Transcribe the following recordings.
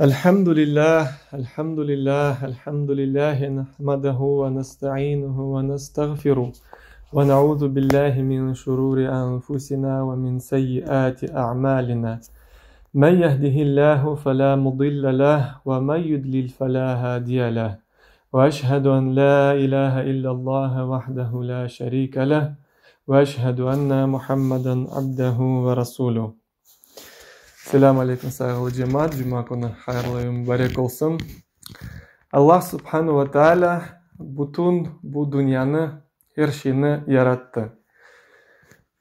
Elhamdülillah, elhamdülillah, elhamdülillahi nahmaduhu ve nestainuhu ve nestağfiruh ve nauzu billahi min şururi anfusina ve min seyyiati a'malina. Men yehdihillahu fela mudille leh ve men yudlil fela hadiye leh. Ve eşhedü en la ilahe illallah vahdehu la şerike leh ve eşhedü enne Muhammeden abdehu ve rasuluh. Selâm aleyküm, sayğılı cemaat, cuma künü hayırlı ve mubarek olsun. Allah subhanu ve taalâ bütün bu dünyanı, er şeyni yarattı.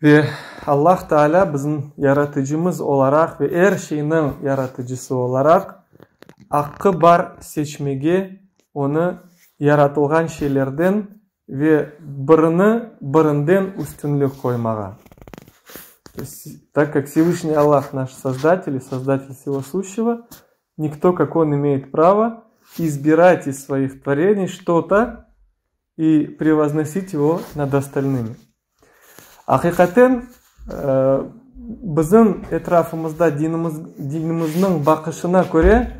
Ve Allah Taalâ bizim yaratıcımız olaraq ve er şeyniñ yaratıcısı olaraq aqqı bar seçmege onı yaratılğan şeylerden ve birini birinden üstünlik qoymağa. Так как Всевышний Аллах наш Создатель и Создатель всего сущего, никто, как Он, имеет право избирать из своих творений что-то и превозносить его над остальными. Aqiqaten, bizim etrafımızda dinimiz, dinimizniñ baqışına köre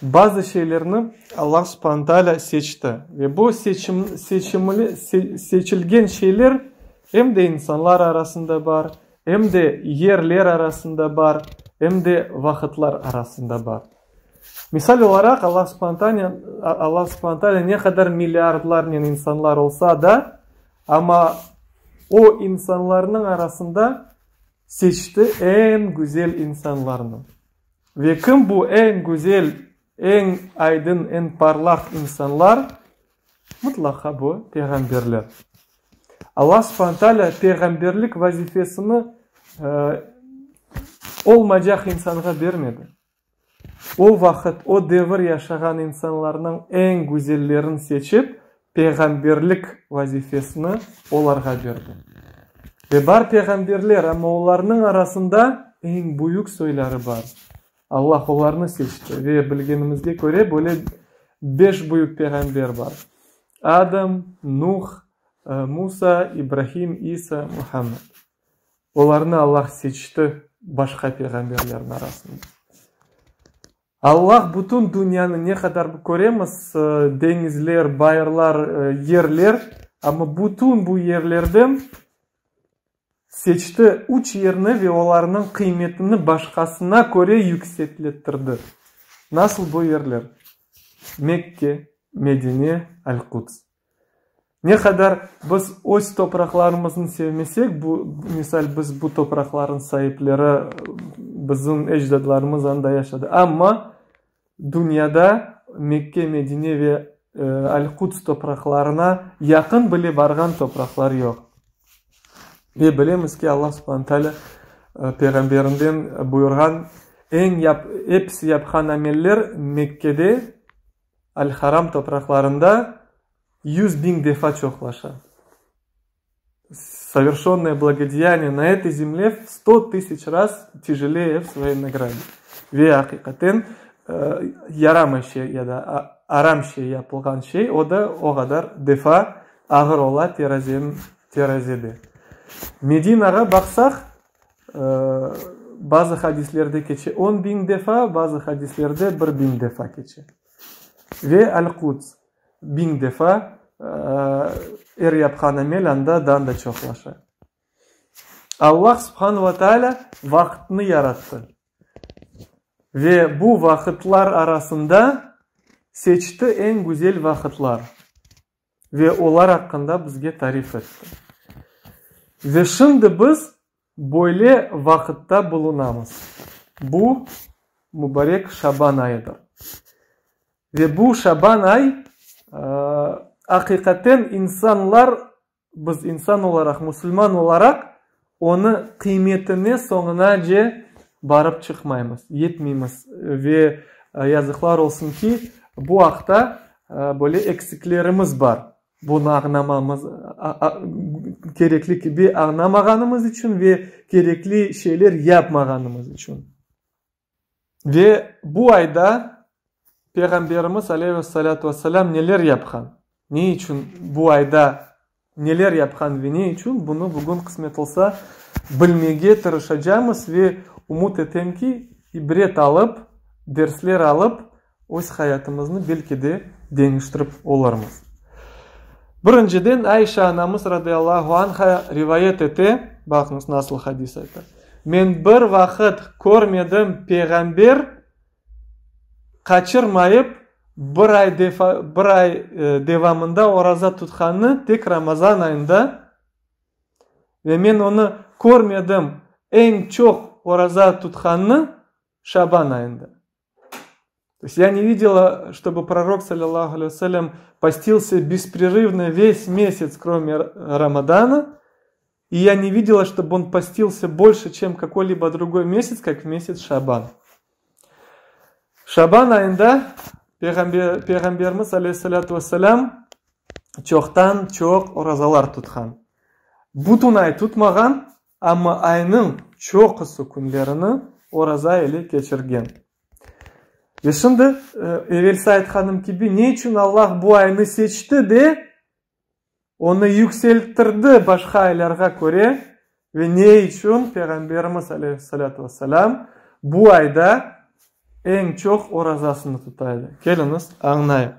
bazı şeylerni Allah subhane taalâ seçti. Ve bu seçim, seçimli, seçilgen şeyler em de insanlar arasında bar, em de yerler arasında bar, em de vaqıtlar arasında bar. Misal olaraq, Allah subhane Allah subhane taalâ ne qadar milliardlarnen insanlar olsa da, amma o insanlarnıñ arasında seçti eñ güzel insanlarnı. Ve kim bu eñ güzel, eñ aydın, eñ parlaq insanlar? Mıtlaqa bu peyğamberler. Allah subhane taalâ peyğamberlik vazifesini olmaycaq insanğa bermedi. O vaqıt, o devir yaşağan insanlarnıñ eñ güzellerini seçip, peyğamberlik vazifesini olarğa berdi. Ve bar peyğamberler, amma olarnıñ arasında eñ büyük soyları bar. Allah olarnı seçti. Ve bilgenimizge köre, böyle beş büyük peyğamber bar, Adam, Nuh, Musa, İbrahim, İsa, Muhammed. Olarnı Allah seçti başqa peyğamberlerniñ arasında. Allah bütün dünyanı ne qadar köremiz, deñizler, bayırlar, yerler, amma bütün bu yerlerden seçti üç yerni ve olarnıñ qıymetini başqasına köre yükselttirdi. Nasıl bu yerler? Mekke, Medine, Al-Quds. Ne qadar biz öz topraqlarımıznı sevmesek, bu, misal, biz bu topraqlarnıñ saipleri, bizim ecdadlarımız anda yaşadı, amma dünyada Mekke, Medine ve Al-Quds topraqlarına yaqın bile barğan topraqlar yoq. Ve bilemiz ki, Allah subhane taalâ Peyğamberinden buyurğan, eñ yap, episi yapqan ameller Mekkede, Al-Haram topraqlarında 100.000 defa çoqlaşa. Совершенное благодеяние на этой земле в 100 тысяч раз тяжелее в своей награде. Ve aqiqaten yaramay şey ya da aram şey yapılğan şey, o da o qadar defa ağır ola terazede. Medinağa baqsaq, bazı hadislerde keçe 10.000 defa, bazı hadislerde 1000 defa keçe. Ve Al-Quds 1000 defa er yapqan amel anda daa da çoqlaşa. Allah subhanu ve taalâ vaqıtnı yarattı. Ve bu vaqıtlar arasında seçti eñ güzel vaqıtlar. Ve olar aqqında bizge tarif etti. Ve şimdi biz böyle vaqıtta bulunamız. Bu mubarek Şaban ayıdır. Ve bu Şaban ay aqiqaten insanlar, biz insan olaraq, musulman olaraq onı qıymetine soñunace barıp çıqmaymız, yetmeymiz. Ve yazıqlar olsun ki, bu aqta böyle eksiklerimiz bar. Bunı añlamamız, kerekli kibi añlamağanımız içün ve kerekli şeyler yapmağanımız içün. Ve bu ayda Peyğamberimiz aleyhi salâtu vesselâm neler yapqan? Ne içün bu ayda neler yapqan ve ne içün? Bunı bugün qısmet olsa bilmege tırışacağımız ve ümüt etem ki, ibret alıp. dersler alıp, öz hayatımıznı belki de deñiştirip olurmız. Birinciden, Ayşe anamız radıyallahu anha rivayet ete, baqıñız nasıl hadis ayta, Men bir vaqıt körmedim peyğamber qaçırmayıp bir ay defa, bir ay devamında oraza tutqanını, tek Ramazan ayında, ve men onı körmedim eñ çoq oraza tutqanını Şaban ayında. То есть я не видела, чтобы пророк, саллиллаху алейхи вассалям, постился беспрерывно весь месяц, кроме Рамадана, и я не видела, чтобы он постился больше, чем какой-либо другой месяц, как в месяц Шабан. Şaban ayında Peyğamberimiz aleyhissalâtu vesselâm çoqtan çoq orazalar tutqan. Bütün ay tutmağan, amma aynıñ çoqusı künlerini oraza ile keçirgen. Ve şimdi, evelsi aytqanım kibi, ne içün Allah bu aynı seçti de, onı yükselttirdi başqa aylarğa köre ve ne içün Peyğamberimiz aleyhissalâtu vesselâm bu ayda eñ çoq orazasını tuta edi? Keliñiz, añlayıq.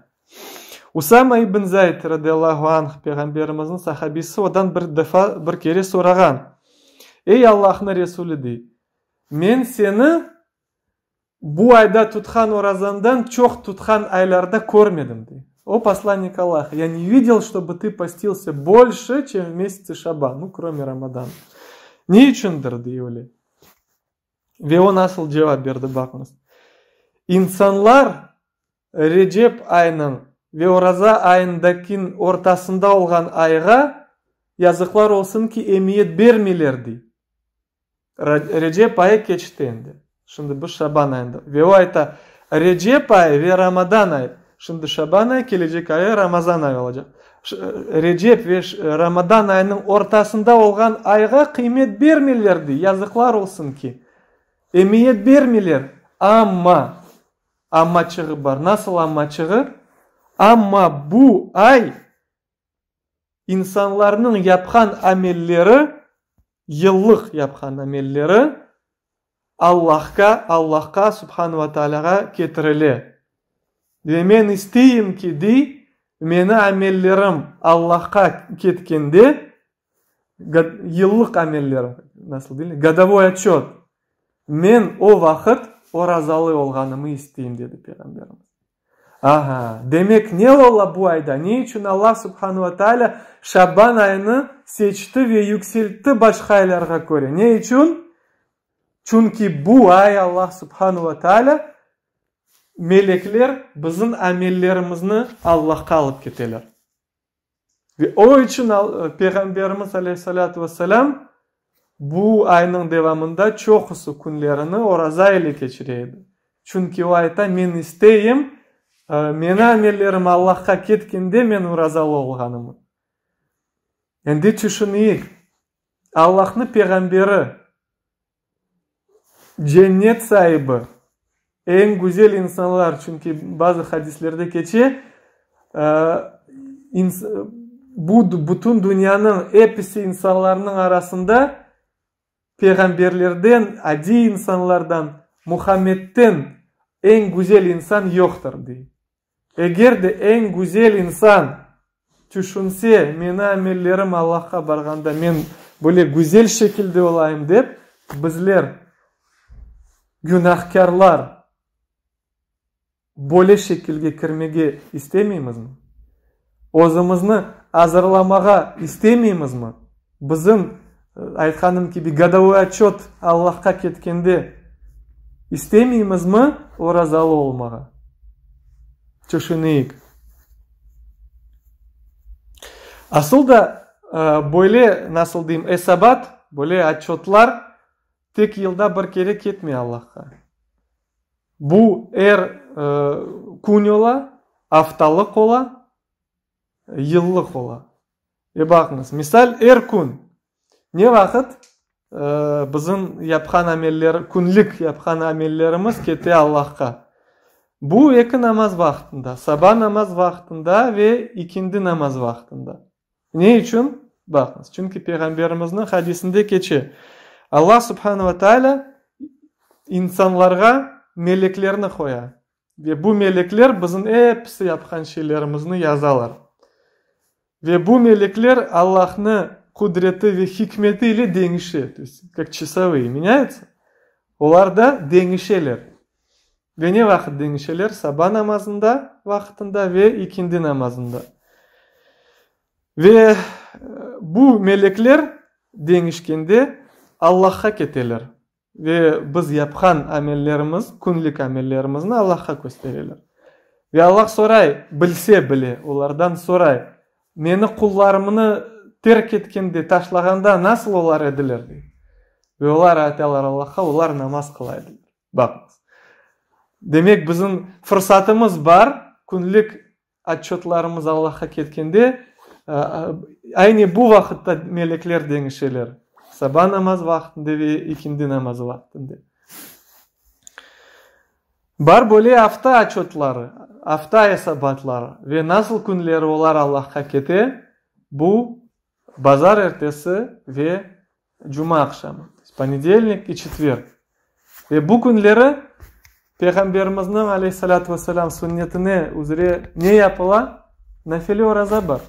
Usama ibn Zayd radıyallahu anh, Peyğamberimizniñ sahabisi, odan bir defa, bir kere sorağan, Ey Allahnıñ Resulü, dey, men seni Bu ayda tutqan orazandan çoq tutqan aylarda körmedim, dey. O poslannik Allaha, ya ne videl, ştobı tı postilsâ bolşe, çem v mesyatse Şaban, nu, krome Ramadana. Ne içündir, dey öyle. Ve o nasıl cevap berdi, baqıñız. İnsanlar Recep ayınıñ ve Oraza ayındakiñ ortasında olğan ayğa, yazıqlar olsun ki, emiyet bermeyler, dey. Recep ayı keçti endi. Şimdi biz Şaban ayında. Ve o ayta, Recep ayı ve Ramadan ayı. Şimdi Şaban ayı, kelecek ayı Ramazan ayı olacaq. Recep ve Ramadan ayınıñ ortasında olğan ayğa qıymet bermeyler, dey, yazıqlar olsun ki. Emiyet bermeyler. Amma, ammaçığı bar. Nasıl ammaçığı? Amma bu ay İnsanlarnıñ yapqan amelleri, yıllıq yapqan amelleri Allahqa, Allahqa, Subhanu ve Taalâğa ketirile. Ve men isteyim ki, dey, meni amellerim Allahqa ketkende, yıllıq amellerim, nasıl deyler, godovoy otçöt, men o vaqıt orazalı olğanımı isteyim, dedi Peyğamberimiz. Aha, demek ne ola bu ayda? Ne içün Allah Subhanu ve Taalâ Şaban ayını seçti ve yükseltti başqa aylarğa köre? Ne içün? Çünki bu ay Allah Subhanu ve Taalâ melekler bizim amellerimizni Allahqa alıp keteler. Ve o içün Peyğamberimiz aleyhissalâtu vesselâm bu aynıñ devamında çoqusı künlerini oraza ile keçire edi. Çünki o ayta, Men isteyim, meni amellerim Allahqa ketkende men orazalı olğanımı. Endi tüşüneyik, Allahnı Peyğamberi, Cennet saibi, eñ güzel insanlar, çünki bazı hadislerde keçe, bu bütün dünyanıñ episi insanlarnıñ arasında peyğamberlerden, adiy insanlardan, Muhammedten eñ güzel insan yoqtır, dey. Eger de eñ güzel insan tüşünse, meni amellerim Allahqa barğanda men böyle güzel şekilde olayım dep, bizler, günahkârlar, böyle şekilge kirmege istemeymizmi? Özümizni azırlamağa istemeymizmi? Bizim, aytqanım kibi, godovoy otçöt Allahqa ketkende istemeymizmi orazalı olmağa? Tüşüneyik. Asıl da, böyle, nasıl deyim, esabat, böyle otçötlar tek yılda bir kere ketmey Allahqa. Bu er kün ola, aftalıq ola, yıllıq ola. Ve baqıñız, misal, er kün ne vaqıt bizim yapqan ameller, künlik yapqan amellerimiz kete Allahqa? Bu eki namaz vaqtında, saba namaz vaqtında ve ikindi namaz vaqtında. Ne içün? Baqıñız, çünki Peyğamberimizniñ hadisinde keçe, Allah subhane ve teala insanlarğa. meleklerni qoya. Ve bu melekler bizim episi yapqan şeylerimizni yazalar. Ve bu melekler Allahnı qudreti ve hikmeti ile deñişe, to est, kak çasovıye menâyutsa, olar da deñişeler. Ve ne vaqıt deñişeler? Saba namazında vaqıtında ve ikindi namazında. Ve bu melekler deñişkende Allahqa keteler. Ve biz yapqan amellerimiz, künlik amellerimizni Allahqa köstereler. Ve Allah soray, bilse bile, olardan soray, Meni qullarımnı terk etkende, taşlağanda nasıl olar ediler? dey. Ve olar aytalar Allahqa, olar namaz qıla ediler. Baqıñız. Demek, bizim fırsatımız bar, künlik Otçotlarımız Allahqa ketkende, aynı bu vaqıtta melekler deñişeler, saba namaz vaqtında ve ikindi namazı vaqtında. Bar böyle afta otçotları, afta esabatları ve nasıl künleri olar Allahqa kete, bu bazar ertesi ve cuma aqşamı, ponedelnik i çetverg. Ve bu künleri Peyğamberimizniñ aleyhi-salâtu ve-selâm sünnetine üzre ne yapıla? Nafile oraza bar.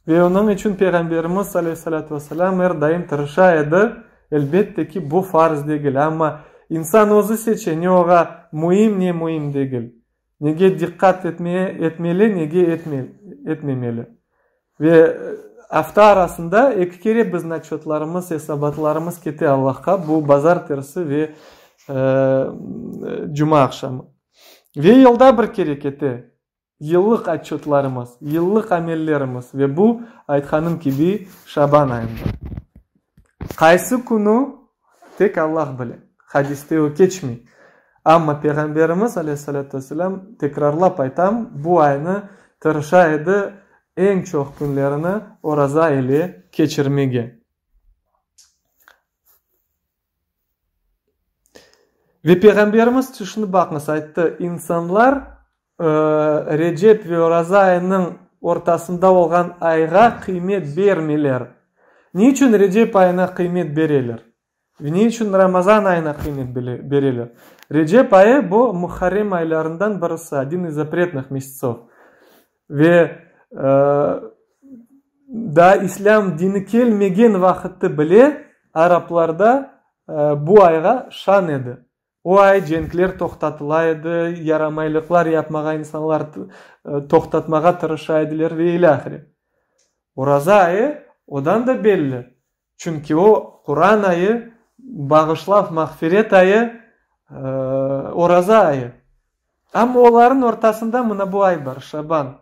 Ve onıñ içün Peyğamberimiz aleyhi-salâtu ve-selâm er daim tırışa edi, elbette ki, bu farz degil, amma insan özü seçe, ne oğa müim, ne müim degil. Nege diqqat etmeli, nege etmemeli. Ve afta arasında eki kere bizim otçotlarımız, esabatlarımız kete Allahqa, bu bazartersi ve cuma aqşamı. Ve yılda bir kere kete yıllıq otçotlarımız, yıllıq amellerimiz ve bu, aytqanım kibi, şaban ayında. Qaysı künü, tek Allah bile. Hadiste o keçmey. Amma Peyğamberimiz, aleyhi-salâtu ve-selâm, tekrarlap aytam, bu aynı tırışa edi eñ çoq künlerini oraza ile keçirmege. Ve Peyğamberimiz, tüşünip baqıñız, ayttı, insanlar Recep ve Oraza ayınıñ ortasında olğan ayğa qıymet bermeyler. Ne içün Recep ayına qıymet bereler? Ve ne içün Ramazan ayına qıymet bereler? Recep ayı bu muharrem aylarından birisi, odin iz zapretnıh mesyatsov. Ve daa İslâm dini kelmegen vaqıttı bile araplarda bu ayğa şan edi. O ay cenkler toqtatıla edi, yaramaylıqlar yapmağa insanlar toqtatmağa tırışa ediler ve ilâhre. Oraza ayı odan da belli, çünki o, Quran ayı, bağışlav, mağfiret ayı, oraza ayı. Amma olarnıñ ortasında mına bu ay bar, Şaban.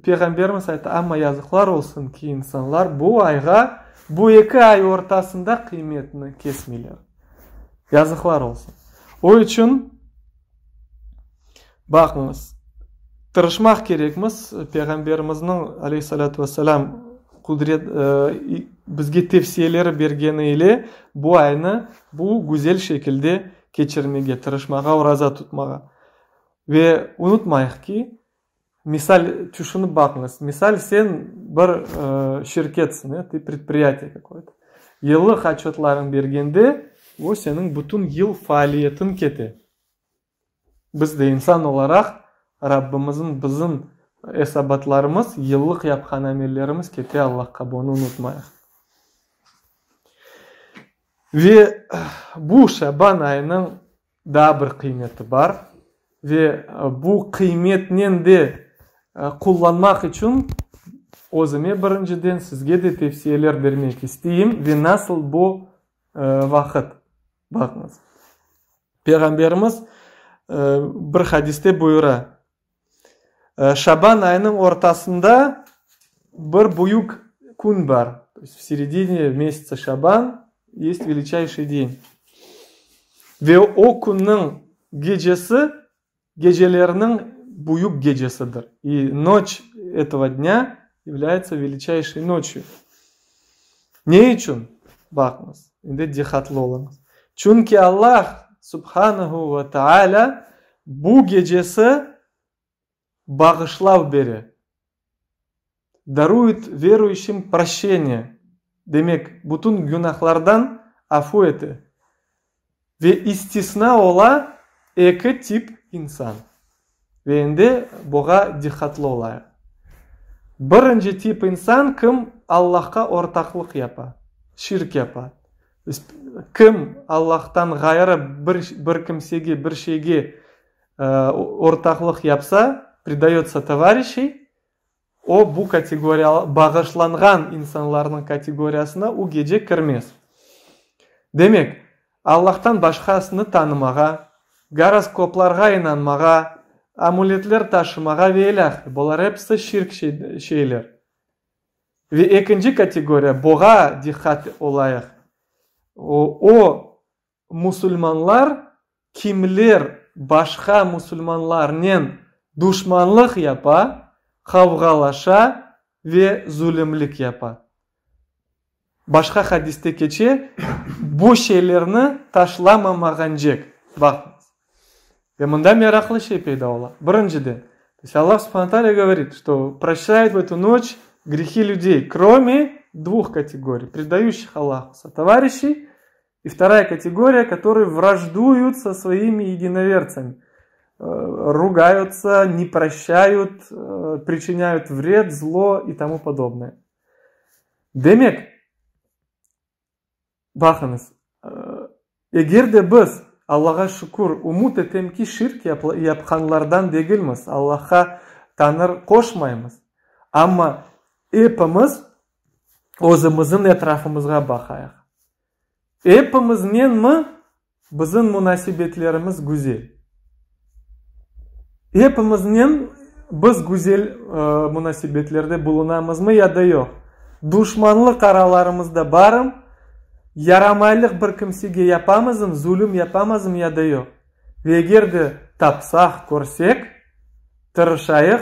Peyğamberimiz ayta, amma yazıqlar olsun ki, insanlar bu ayğa, bu eki ay ortasında qıymetni kesmeyler. Yazıqlar olsun. O içün, baqıñız, tırışmaq kerekmiz, Peyğamberimizniñ, aleyhi-salâtu ve-selâm, qudret, bizge tevsiyeleri bergeni ile bu aynı bu güzel şekilde keçirmege tırışmağa, oraza tutmağa. Ve unutmayıq ki, misal, tüşünip baqıñız, misal, sen bir şirketsiñ, e, tı predpriyatiye kakoy-to, yıllıq otçotlarıñ bergende, o seniñ bütün yıl faaliyetiñ kete. Biz de insan olaraq Rabbimizin bizim esabatlarımız, yıllıq yapqan amellerimiz kete Allahqa, bunı unutmayıq. Ve bu Şaban ayınıñ daa bir qıymeti bar ve bu qıymetnen de qullanmaq içün özüme birinciden, sizge de tevsiyeler bermek isteyim ve nasıl bu vaqıt, baqıñız, Peyğamberimiz bir hadiste buyura, Şaban ayınıñ ortasında bir büyük kün bar, to est v seredine mesyaца Şaban est veliçayşiy den. Ve o künniñ gecesi gecelerniñ büyük gecesidir. I noç etogo dnâ yavlâyetsa veliçayşiy noçyu. Ne içün? Baqıñız, endi diqqatlı oluñız. Çünki Allah, subhanehu ve taalâ, bu gecesi bağışlav bere, daruet veruyuşim proşçeniye, demek, bütün günahlardan afu ete ve istisna ola. Eki tip insan. Ve endi buğa diqqatlı olayıq. Birinci tip insan kim Allahqa ortaqlıq yapa, şirk yapa. Kim Allahtan ğayrı bir bir kimsege, bir şeyge ortaqlıq yapsa, predayot sotovarişiy, o bu kategoriya, bağışlanğan insanlarnıñ kategoriyasına o gece kirmez. Demek, Allahtan başqasını tanımağa, goroskoplarğa inanmağa, amuletler taşımağa ve ilâhre, bular episi şirk şeyler. Ve ekinci kategoriya, buğa diqqat olayıq, o, musulmanlar, kimler başqa musulmanlarnen duşmanlıq yapa, qavğalaşa ve zulümlik yapa. Başqa hadiste keçe, bu şeylerni taşlamamağancek. Baqıñız. Ve mında meraqlı şey peyda ola. Birinciden, то есть Allah Subhana Teala govorit, что прощает в эту ночь грехи людей, кроме двух категорий, предающих Аллаху сотоварищей, и вторая категория, которые враждуют со своими единоверцами, ругаются, не прощают, причиняют вред, зло и тому подобное. Demek, baqıñız, eger de biz, Allağa şükür, ümüt etem ki, şirk yapqanlardan degilmiz, Allahqa tañrı qoşmaymız, amma epimiz özümizniñ etrafımızğa baqayıq. Epimiznen bizim munasebetlerimiz güzel? Epimiznen biz güzel munasebetlerde bulunamızmı ya da yoq? Duşmanlıq aralarımızda barmı? Yaramaylıq bir kimsege yapamızmı, zulüm yapamızmı ya da yoq? Ve eger de tapsaq, körsek, tırışayıq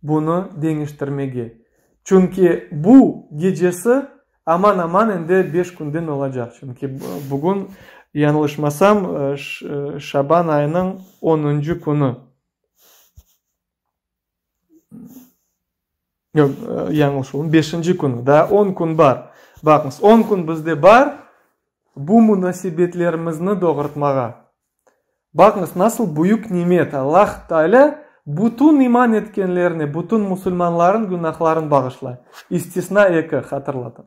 bunı deñiştirmege. Çünki bu gecesi aman-aman endi beş künden olacaq. Çünki bugün, yañlışmasam, şaban ayınıñ onuncı künü. Yoq, yañlış oldım, beşinci künü. Daa on kün bar. Baqıñız, on kün bizde bar bu munasebetlerimizni doğurtmağa. Baqıñız, nasıl büyük nimet, Allah Taalâ bütün iman etkenlerni, bütün musulmanların günahların bağışlay. İstisna eki,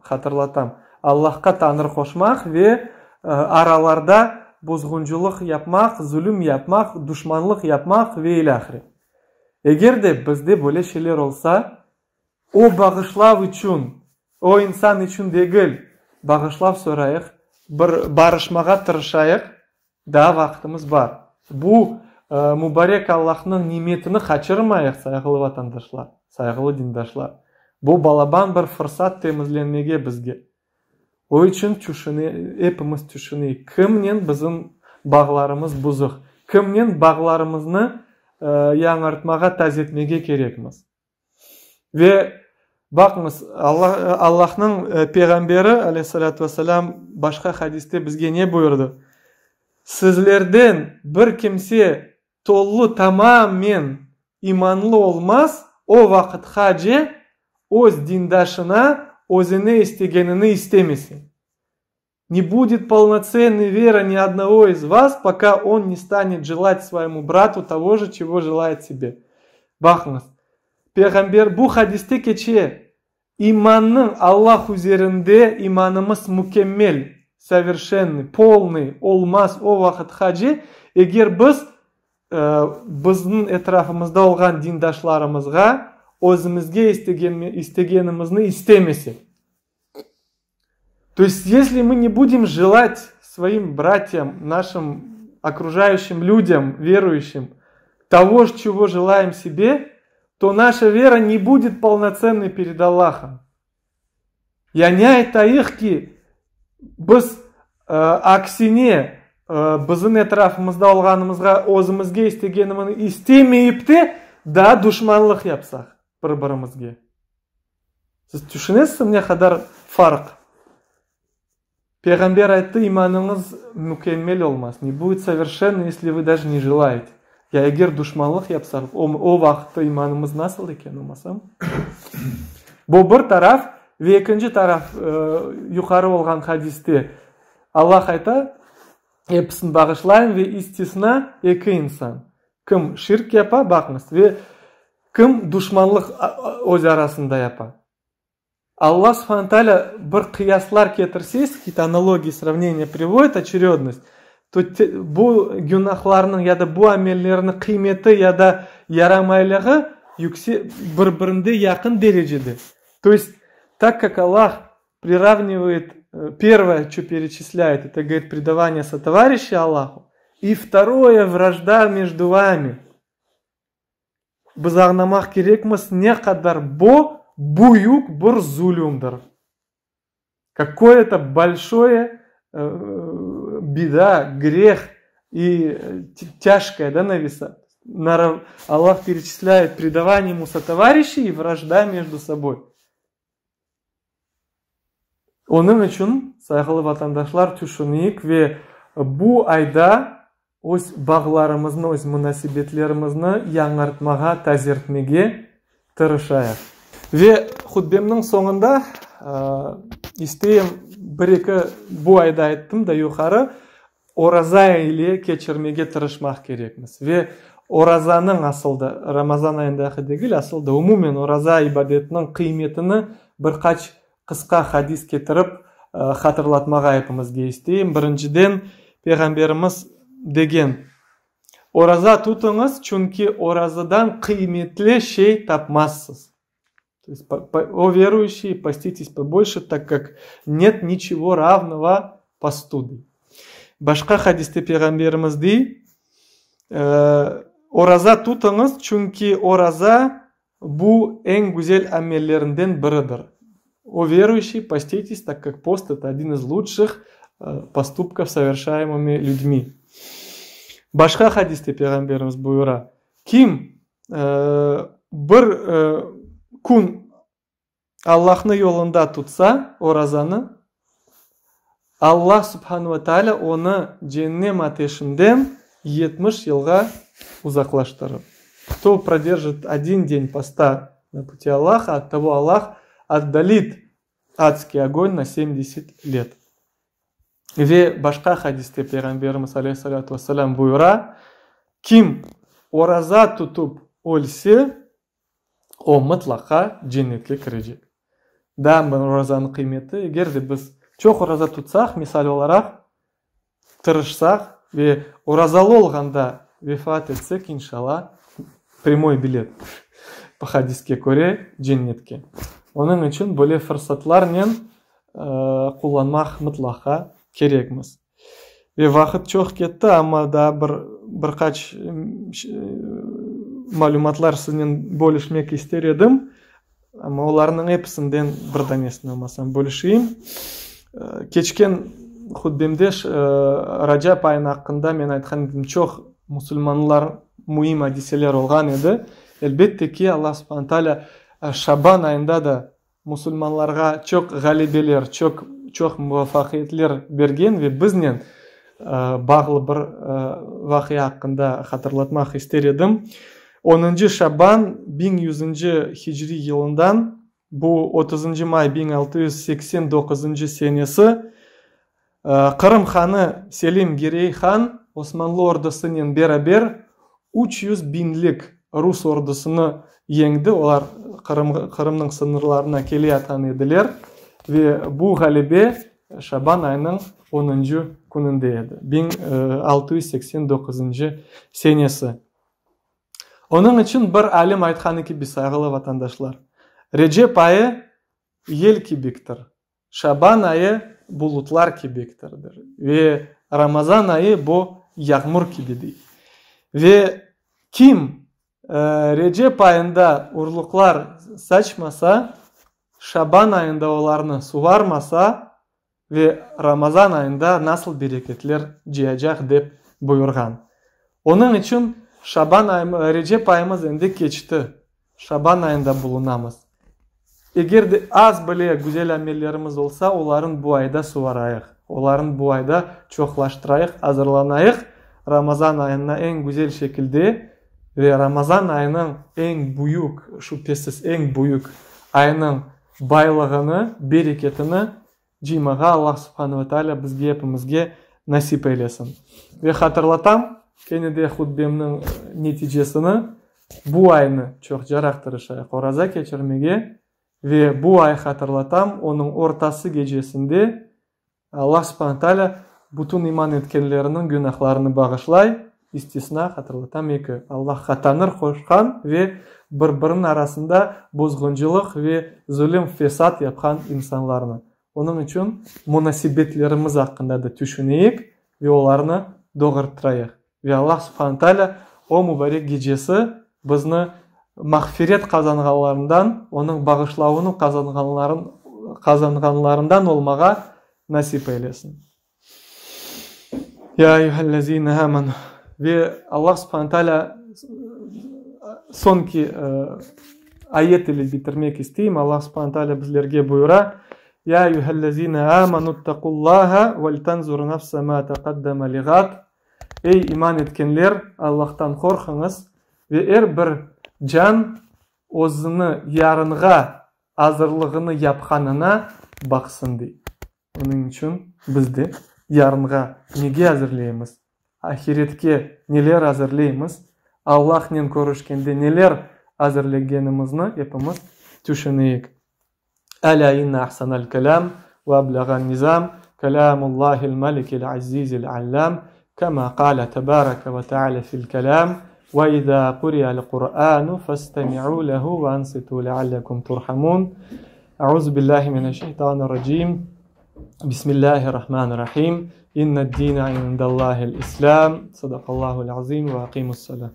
hatırlatam, Allahqa tañrı qoşmaq ve aralarda bozğuncılıq yapmaq, zulüm yapmaq, duşmanlıq yapmaq ve ilâhre. Eger de bizde böyle şeyler olsa, o bağışlav içün, o insan içün degil, bağışlav sorayıq, bir barışmağa tırışayıq, daa vaqtımız bar. Bu mubarek Allahnıñ nimetini qaçırmayıq, sayğılı vatandaşlar, sayğılı dindaşlar. Bu balaban bir fırsat temizlenmege bizge. O içün tüşüne, epimiz tüşüneyik, kimnen bizim bağlarımız buzuq, kimnen bağlarımıznı yañartmağa, tazetmege kerekmiz. Ve baqıñız, Alla, Allahnıñ Peyğamberi, aleyhi-s-salâtu ve-s-selâm, başqa hadiste bizge ne buyurdı? Sizlerden bir kimse tolu tamamen imanlı olmaz, o vaqıtqace öz dindaşına özüne istegenini istemese. Ne будет polnotsennoy vera ni odnogo iz vas, poka on ne stanet jelать svoyemu bratu togo je, çego jelает sebe. Baqıñız, Peyğamber bu hadiste keçe, imannıñ Allah üzerinde imanımız mükemmel, soverşennıy, polnıy, olmaz o vaqıtqace, eger biz bizniñ etrafımızda olğan dindaşlarımızğa özümizge istegenimizni istemesek. То есть, если мы не будем желать своим братьям, нашим окружающим людям, верующим, того, чего желаем себе, то наша вера не будет полноценной перед Аллахом. Yani aytayıq ki, biz aksine bizim etrafımızda olğanımızğa özümizge istegenimizni istemeyip de, daa duşmanlıq yapsaq bir-birimizge. Siz tüşünesiz ne qadar farq? Peyğamber ayttı, imanıñız mükemmel olmaz, ne будет soverşenno, esli vı daje ne jelaete. Ya eger duşmanlıq yapsaq, o vaqıtta imanımız nasıl eken olmasam? Bu bir taraf, ve ekinci taraf, yuqarı olğan hadiste Allah ayta. Episini bağışlayım ve istisna eki insan. Kim şirk yapa, baqıñız, ve kim duşmanlıq öz arasında yapa. Alla subhane taalâ bir qıyaslar ketirse, какие-то аналогии, сравнения приводит, очередность, to bu günahlarnıñ ya da bu amellerniñ qıymeti ya da yaramaylığı yükse bir-birinde yaqın derecede. To есть, tak kak Allah priravnivает, первое, что перечисляет, это, говорит, предавание сотоварища Аллаху, и второе, вражда между вами. Biz añlamaq kerekmiz, ne qadar bu büyük bir zulümdir. Какое это большое беда, грех и тяжкое, да, навеса. Аллах перечисляет предавание ему сотоварищей и вражда между собой. Onıñ içün, sayğılı vatandaşlar, tüşüneyik ve bu ayda öz bağlarımıznı, öz munasebetlerimizni yañartmağa, tazertmege tırışayıq. Ve hutbemniñ soñunda isteyim bir-eki, bu ayda ayttım da yuqarı, oraza ile keçirmege tırışmaq kerekmiz. Ve orazanıñ asıl da, Ramazan ayındaki degil, asıl da umumen oraza ibadetiniñ qıymetini bir qaç qısqa hadis ketirip hatırlatmağa epimizge isteyim. Birinciden, Peyğamberimiz degen, Oraza tutıñız, çünki orazadan qıymetli şey tapmazsız. То есть, о верующие, поститесь побольше, так как нет ничего равного посту. Başqa hadiste Peyğamberimiz dey, Oraza tutıñız, çünki oraza bu eñ güzel amellerinden biridir. О верующие, поститесь, так как пост это один из лучших поступков, совершаемыми людьми. Başqa hadiste Peyğamberimiz buyura, Kim bir kün Allahnıñ yolunda tutsa orazanı, Alla subhanu ve taalâ onı cennem ateşinden 70 yılğa uzaqlaştırır. Кто продержит один день поста на пути Аллаха, от того Аллах отдалит адский огонь на 70 лет. Ve başqa hadiste Peyğamberimiz aleyhi-salâtu ve-selâm buyura, Kim oraza tutup ölse, o mıtlaqa cennetke kirecek. Daa bir orazanıñ qıymeti, eger de biz çoq oraza tutsaq, misal olaraq, tırışsaq ve orazalı olğanda vefat etsek, inşalla, prâmoy bilet, bu hadiske köre, cennetke. Onıñ içün böyle fırsatlarnen qullanmaq mıtlaqa kerekmiz. Ve vaqıt çoq ketti, amma daa bir bir qaç malümatlar siznen bölüşmek ister edim. Amma olarnıñ episinden bir danesini olmasam bölüşeyim. Keçken hutbemde Racap ayını aqqında men aytqan edim, çoq musulmanlar müim adiseler olğan edi. Elbette ki, Allah subhane taalâ Şaban ayında da musulmanlarğa çoq ğalebeler, çoq çoq muvafaqiyetler bergen ve biznen bağlı bir vaqia aqqında hatırlatmaq ister edim. Onıncı Şaban 1100-nci hicriy yılından, bu otuzıncı may 1689-ncı senesi, Qırım hanı Selim Girey han Osmanlı ordusınen beraber 300 biñlik rus ordusını yeñdi, olar Qırım Qırımnıñ sıñırlarına keleyatqan ediler ve bu ğalebe şaban ayınıñ onıncı kününde edi, 1689-ncı senesi. Onıñ içün bir alim aytqanı kibi, sayğılı vatandaşlar, Recep ayı yel kibiktir, Şaban ayı bulutlar kibiktirdir ve Ramazan ayı bu yağmur kibidir. Ve kim Recep ayında urluqlar saçmasa, Şaban ayında olarnı suvarmasa ve Ramazan ayında nasıl bereketler cıyacaq dep buyurğan. Onıñ içün Şaban ayı, Recep ayımız endi keçti, Şaban ayında bulunamız. Eger de az bile güzel amellerimiz olsa, oların bu ayda suvarayıq, oların bu ayda çoqlaştırayıq, azırlanayıq Ramazan ayına eñ güzel şekilde ve Ramazan ayınıñ eñ büyük, şübhesiz eñ büyük ayınıñ baylığını, bereketini cıymağa Allah subhane ve taalâ bizge epimizge. nasip eylesin. Ve hatırlatam, kene de hutbemniñ neticesini, bu aynı çoqcaraq tırışayıq oraza keçirmege ve bu ay, hatırlatam, onıñ ortası gecesinde Allah subhane taalâ bütün iman etkenleriniñ günahlarını bağışlay, istisna, hatırlatam, eki, Allahqa tañır qoşqan ve bir-biriniñ arasında bozğuncılıq ve zulüm, fesat yapqan insanlarnı. Onıñ içün munasebetlerimiz aqqında da tüşüneyik ve olarnı doğurttırayıq. Ve Allah subhane taalâ o mubarek gecesi bizni mağfiret qazanğanlarından, Onıñ bağışlavını qazanğanlarından olmağa nasip eylesin. Ya eyyühellezine amanu. Ve Allah subhane taalâ soñki ayet ile bitirmek isteyim. Allah subhane taalâ bizlerge buyura, Ya eyyühellezine amanuttaqullaha veltanzur nefse ma taqaddama liğad. Ey iman etkenler, Allahtan qorquñız ve er bir can özüni yarınğa azırlığını yapqanına baqsın, dey. Onıñ içün biz de yarınğa nege azırleymiz, ahiretke neler azırleymız, Allahnen körüşkende neler azırlegenimizni epimiz tüşüneyik. Alâ inne ahsanal kelâm ve ablağan nizam kelâmullâhil melikil azizil allâm kema qâle tebâreke ve teâlâ fil kelâm ve izâ quri'al Qur'ânu festemi'û lehu ve ansitû leallekum turhamûn. Euzu billahi mineşşeytanirracim. Bismillahirrahmanirrahim. İnned dîne indellâhil İslâm. Sadakallâhu'l-azîm ve akimussalâ.